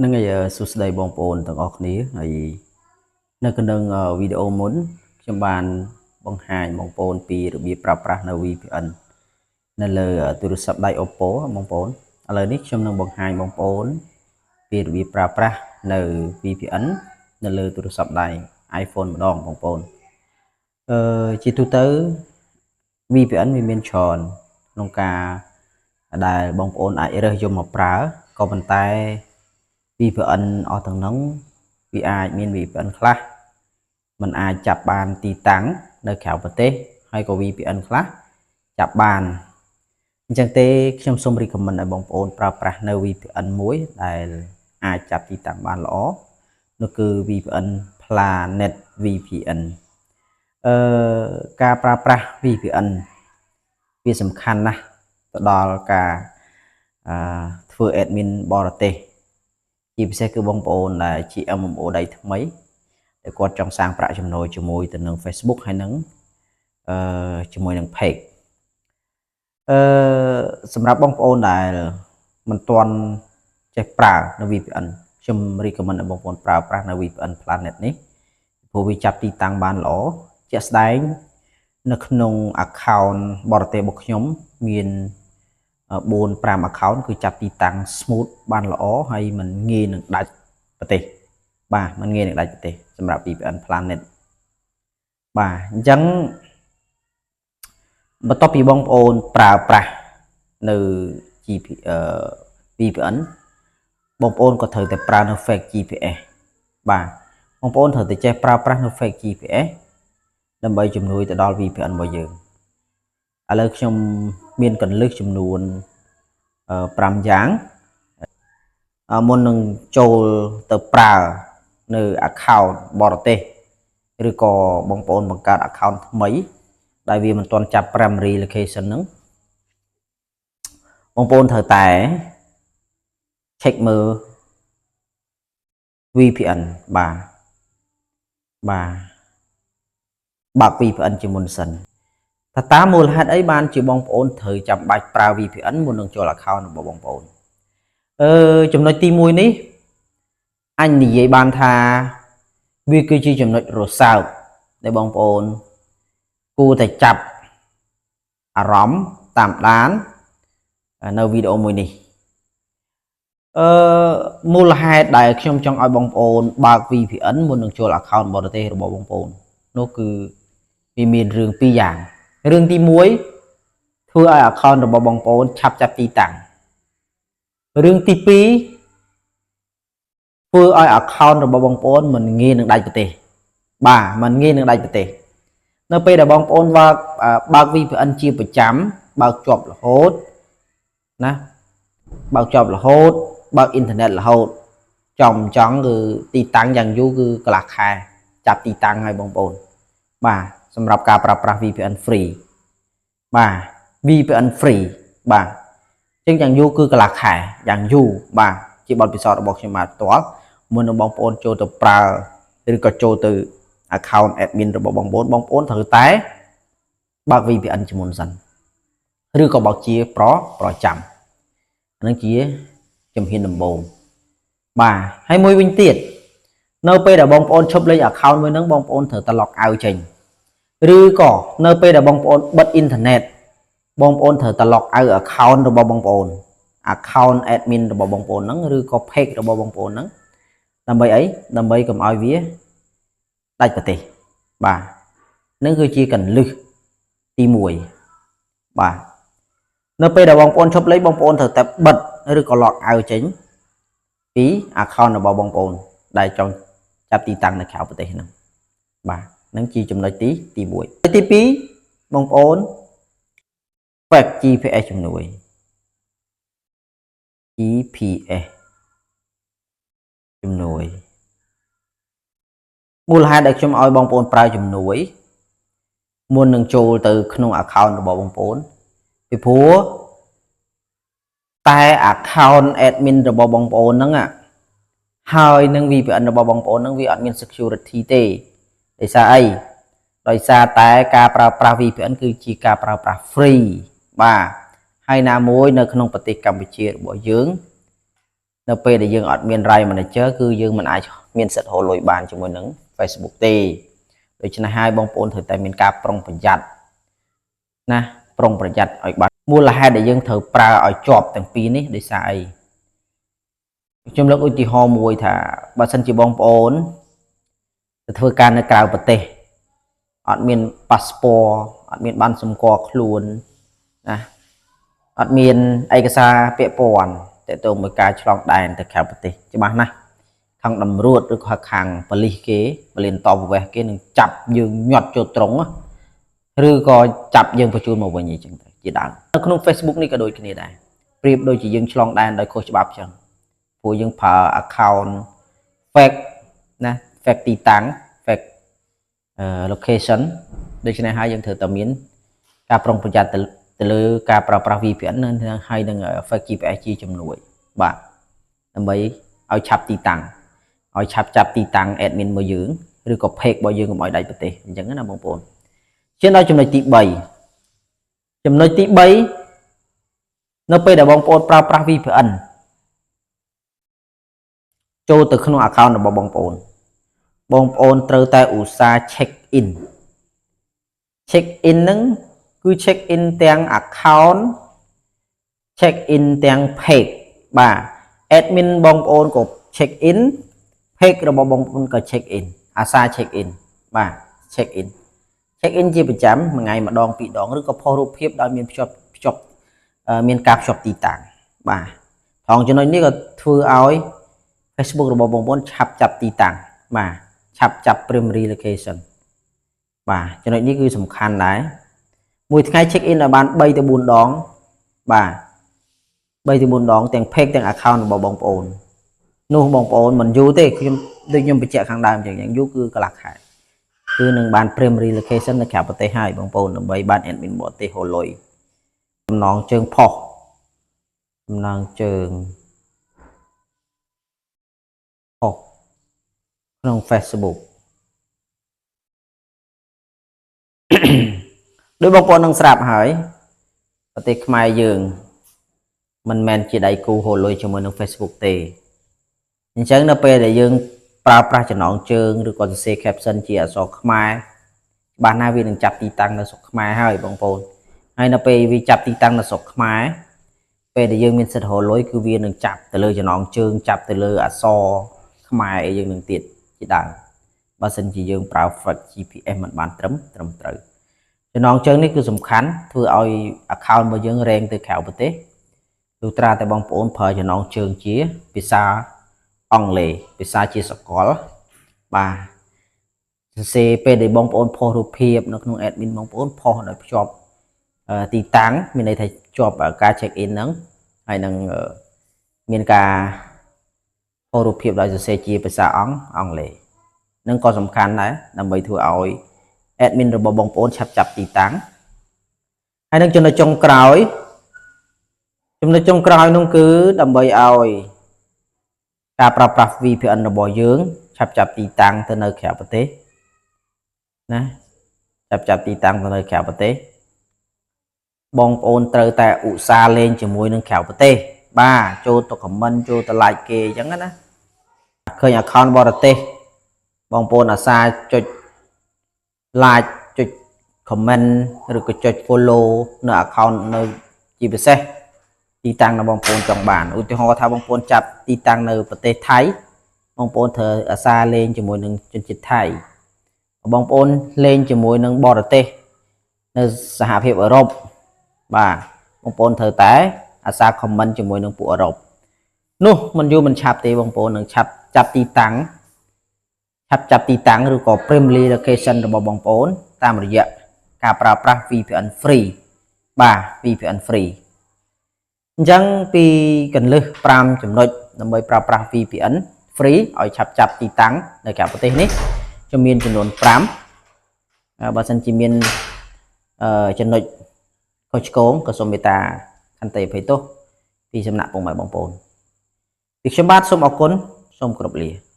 ហ្នឹងហើយសួស្តីបងប្អូនទាំងអស់គ្នាហើយនៅក្នុងវីដេអូមុនខ្ញុំបានបង្ហាញបងប្អូនពីរបៀបប្រើប្រាស់នៅ VPN នៅលើទូរស័ព្ទដៃ Oppo បងប្អូនឥឡូវនេះខ្ញុំនឹងបង្ហាញបងប្អូនពីរបៀបប្រើប្រាស់នៅ VPN នៅលើទូរស័ព្ទដៃ iPhone ម្ដងបងប្អូនអឺជាទូទៅ VPN វាមានច្រើនក្នុងការដែលបងប្អូនអាចរើសយកមកប្រើក៏ប៉ុន្តែ VPN អស់ទាំងហ្នឹងវាអាចមាន VPN ខ្លះมันអាចចាប់បានទីតាំងនៅក្រៅប្រទេសហើយក៏ VPN ខ្លះចាប់បានអញ្ចឹងទេខ្ញុំសូម recommend ឲ្យបងប្អូនប្រើប្រាស់នៅ VPN មួយដែលអាចចាប់ទីតាំងបានល្អនោះគឺ VPN Planet VPN អឺការប្រើប្រាស់ VPN វាសំខាន់ណាស់ទៅដល់ការអឺធ្វើ admin បរទេសជាពិសេសគឺបងប្អូនដែលជា MMO ដៃថ្មីដែលគាត់ចង់សាងប្រាក់ចំណូលជាមួយទៅនឹង Facebook ហើយនឹងអឺជាមួយនឹង page អឺសម្រាប់បងប្អូនដែលមិនទាន់ចេះប្រើនៅ VPN ខ្ញុំ recommend ឲ្យបងប្អូនប្រើប្រាស់នៅ VPN Planet នេះព្រោះវាចាប់ទីតាំងបានល្អជាក់ស្ដែងនៅក្នុង account បរទេសរបស់ខ្ញុំមាន4 5 account គឺចាប់ទីតាំង smooth បានល្អហើយមិនងាយនឹងដាច់ប្រទេសបាទមិនងាយនឹងដាច់ប្រទេសសម្រាប់ VPN Planet បាទអញ្ចឹងបន្ទាប់ពីបងប្អូនប្រើប្រាស់នៅ GP អឺ VPN បងប្អូនក៏ត្រូវតែប្រើនៅ fake GPS បាទបងប្អូនត្រូវតែចេះប្រើប្រាស់នៅ fake GPS ដើម្បីជំនួយទៅដល់ VPN របស់យើងឥឡូវខ្ញុំមានកន្លឹះចំនួន5យ៉ាងមុននឹងចូលទៅប្រើនៅ account បរទេសឬក៏បងប្អូនបង្កើត account ថ្មីដែលវាមិនទាន់ចាប់ primary location ហ្នឹងបងប្អូនត្រូវតែ check មើល VPN បាទបាទបើក VPN ជាមុនសិនថាតើមូលហេតុអីបានជាបងប្អូនត្រូវចាំបាច់ប្រើ VPN មុននឹងចូល account របស់បងប្អូនអឺចំណុចទី1នេះអញនិយាយបានថាវាគឺជាចំណុចរសើបដែលបងប្អូនគួរតែចាប់អារម្មណ៍តាមដាននៅវីដេអូមួយនេះអឺមូលហេតុដែលខ្ញុំចង់ឲ្យបងប្អូនបើក VPN មុននឹងចូល account បរទេសរបស់បងប្អូននោះគឺវាមានរឿងពីរយ៉ាងរឿងទី1ធ្វើឲ្យ account របស់បងប្អូនឆាប់ចាប់ទីតាំងរឿងទី2ធ្វើឲ្យ account របស់បងប្អូនមិនងាយនឹងដាច់ប្រទេសបាទមិនងាយនឹងដាច់ប្រទេសនៅពេលដែលបងប្អូនបើកបើក VPN ជាប្រចាំបើកជាប់រហូតណាបើកជាប់រហូតបើកអ៊ីនធឺណិតរហូតចំចង់គឺទីតាំងយ៉ាងយូរគឺកន្លះខែចាប់ទីតាំងឲ្យបងប្អូនបាទសម្រាប់ការប្រើប្រាស់ VPN free បាទ VPN free បាទអញ្ចឹងយ៉ាងយូរគឺកន្លះខែយ៉ាងយូរបាទជាបទពិសោធន៍របស់ខ្ញុំបាទផ្ទាល់មុននឹងបងប្អូនចូលទៅប្រើឬក៏ចូលទៅ account admin របស់បងប្អូនបងប្អូនត្រូវតែបើក VPN ជាមុនសិនឬក៏បើកជាប្រប្រចាំហ្នឹងជាជំហានដំបូងបាទហើយមួយវិញទៀតនៅពេលដែលបងប្អូនឈប់លេង account មួយហ្នឹងបងប្អូនត្រូវតែ log out ចេញឬក៏នៅពេលដែលបងប្អូនបិទអ៊ីនធឺណិតបងប្អូនត្រូវតែ log out account របស់បងប្អូន account admin របស់បងប្អូនហ្នឹងឬក៏ page របស់បងប្អូនហ្នឹងដើម្បីអីដើម្បីកុំឲ្យវាដាច់ប្រទេសបាទនឹងគឺជាកន្លឹះទី1បាទនៅពេលដែលបងប្អូនឈប់លេងបងប្អូនត្រូវតែបិទឬក៏ log out ចេញពី account របស់បងប្អូនដែលចង់ចាប់ទីតាំងនៅក្រៅប្រទេសហ្នឹងបាទនឹងជាចំណុចទីទី1ទី2បងប្អូន fake GPS ជំនួយ GPS ជំនួយមូលហេតុដែលខ្ញុំឲ្យបងប្អូនប្រើជំនួយមុននឹងចូលទៅក្នុង account របស់បងប្អូនពីព្រោះតែ account admin របស់បងប្អូនហ្នឹងហើយនឹង VPN របស់បងប្អូនហ្នឹងវាអត់មាន security ទេដោយសារអីដោយសារតែការប្រើប្រាស់ VPN គឺជាការប្រើប្រាស់ free បាទហើយណាមួយនៅក្នុងប្រទេសកម្ពុជារបស់យើង នៅពេលដែលយើងអត់មាន Right Manager គឺយើងមិនអាចមានសិទ្ធិរកលុយបានជាមួយនឹង Facebook ទេ។ដូច្នេះហើយបងប្អូនត្រូវតែមានការប្រុងប្រយ័ត្នណាប្រុងប្រយ័ត្នឲ្យបានមូលហេតុដែលយើងត្រូវប្រើឲ្យជាប់ទាំងពីរនេះដោយសារអីខ្ញុំលើកឧទាហរណ៍មួយថាបើសិនជាបងប្អូនទៅធ្វើការនៅក្រៅប្រទេសអត់មានប៉ាសពតអត់មានបានសម្គាល់ខ្លួនណាអត់មានឯកសារពាក់ព័ន្ធតទៅមួយការឆ្លងដែនទៅក្រៅប្រទេសច្បាស់ណាស់ខាងតម្រួតឬក៏ខាងប៉ូលីសគេបលិនតបវេសគេនឹងចាប់យើងញាត់ចូលត្រង់ឬក៏ចាប់យើងបញ្ជូនមកវិញអីចឹងទៅជាដើមនៅក្នុង Facebook នេះក៏ដូចគ្នាដែរប្រៀបដូចជាយើងឆ្លងដែនដោយខុសច្បាប់ចឹងព្រោះយើងប្រើ account fake ណា fake ទីតាំង fake location។ ដូច្នេះហើយយើងត្រូវតែមានការប្រុងប្រយ័ត្នទៅលើការប្រើប្រាស់ VPN និងហើយនឹង fake GPS ជាជំនួយបាទដើម្បីឲ្យឆាប់ទីតាំងឲ្យឆាប់ចាប់ទីតាំង admin របស់យើងឬក៏ page របស់យើងកុំឲ្យដាច់ប្រទេសអញ្ចឹងណាបងប្អូនជាដល់ចំណុចទី3ចំណុចទី3នៅពេលដែលបងប្អូនប្រើប្រាស់ VPN ចូលទៅក្នុង account របស់បងប្អូនបងប្អូនត្រូវតែឧស្សាហ៍ check in។ Check in ហ្នឹងគឺ check in ទាំង account check in ទាំង page បាទ admin បងប្អូនក៏ check in page របស់បងប្អូនក៏ check in អាសា check in បាទ check in check in ជាប្រចាំមួយថ្ងៃម្ដងពីរដងឬក៏ផុសរូបភាពដោយមានភ្ជាប់ភ្ជាប់មានការភ្ជាប់ទីតាំងបាទថងចំណុចនេះក៏ធ្វើឲ្យ Facebook របស់បងប្អូនឆាប់ចាប់ទីតាំងបាទឆាប់ចាប់ primary location។ បាទចំណុចនេះគឺសំខាន់ដែរមួយថ្ងៃ check in ឲ្យបាន3ទៅ4ដងបាទ3ទៅ4ដងទាំង page ទាំង account របស់បងប្អូននោះបងប្អូនមិនយូរទេខ្ញុំដូចខ្ញុំបញ្ជាក់ខាងដើមចឹងយ៉ាងយូរគឺកន្លះខែគឺនឹងបាន primary location នៅក្រៅប្រទេសហើយបងប្អូនដើម្បីបាន admin បរទេសហូលុយចំណងជើងផុសចំណងជើងផុសក្នុង Facebook ដោយបងប្អូននឹងស្រាប់ហើយប្រទេសខ្មែរយើងមិនមែនជាដៃគូហូរលុយជាមួយនឹង Facebook ទេ។អញ្ចឹងនៅពេលដែលយើងប្រើប្រាស់ចំណងជើងឬក៏សរសេរ caption ជាអក្សរខ្មែរច្បាស់ណាស់វានឹងចាប់ទីតាំងនៅស្រុកខ្មែរហើយបងប្អូនហើយនៅពេលវាចាប់ទីតាំងនៅស្រុកខ្មែរពេលដែលយើងមានសិទ្ធិរកលុយគឺវានឹងចាប់ទៅលើចំណងជើងចាប់ទៅលើអក្សរខ្មែរអីយើងនឹងទៀតជាដើមបើសិនជាយើងប្រើ fake GPS មិនបានត្រឹមត្រូវចំណងជើងនេះគឺសំខាន់ធ្វើឲ្យ account របស់យើងរែងទៅក្រៅប្រទេសលុះត្រាតែបងប្អូនប្រើចំណងជើងជាភាសាអង់គ្លេសភាសាជាសកលបាទសរសេរពេលដែលបងប្អូនផុសរូបភាពនៅក្នុង admin បងប្អូនផុសដោយភ្ជាប់ទីតាំងមានន័យថាជាប់ការ check in ហ្នឹងហើយនឹងមានការផុសរូបភាពដោយសរសេរជាភាសាអង់គ្លេសនឹងក៏សំខាន់ដែរដើម្បីធ្វើឲ្យ admin របស់បងប្អូនឆាប់ចាប់ទីតាំងហើយនឹងចំណុចចុងក្រោយចំណុចចុងក្រោយនោះគឺដើម្បីឲ្យការប្រើប្រាស់ VPN របស់យើងឆាប់ចាប់ទីតាំងទៅនៅក្រៅប្រទេសណាឆាប់ចាប់ទីតាំងទៅនៅក្រៅប្រទេសបងប្អូនត្រូវតែឧស្សាហ៍លេងជាមួយនឹងក្រៅប្រទេសបាទចូលទៅ comment ចូលទៅ like គេអញ្ចឹងណាឃើញ account បរទេសបងប្អូនអាសាចុច like ចុច comment ឬក៏ចុច follow នៅ account នៅជាពិសេសទីតាំងដែលបងប្អូនចង់បានឧទាហរណ៍ថាបងប្អូនចាប់ទីតាំងនៅប្រទេសថៃបងប្អូនត្រូវអាសាលេងជាមួយនឹងជនជាតិថៃបងប្អូនលេងជាមួយនឹងបរទេសនៅសហភាពអឺរ៉ុបបាទបងប្អូនត្រូវតែអាសា comment ជាមួយនឹងពួកអឺរ៉ុបនោះមិនយូរមិនឆាប់ទេបងប្អូននឹងឆាប់ចាប់ទីតាំងឆាប់ចាប់ទីតាំងឬក៏ primary location របស់បងប្អូនតាមរយៈការប្រើប្រាស់ VPN free បាទ VPN free។ អញ្ចឹងពីកន្លឹះ5ចំណុចដើម្បីប្រើប្រាស់ VPN free ឲ្យឆាប់ចាប់ទីតាំងនៅក្រៅប្រទេសនេះខ្ញុំមានចំនួន5បើសិនជាមានចំណុចខុសឆ្គងក៏សូមមេត្តាខន្តីអភ័យទោសពីសំណាក់ពុកម៉ែបងប្អូនពីខ្ញុំបាទសូមអរគុណសូមគោរពលា។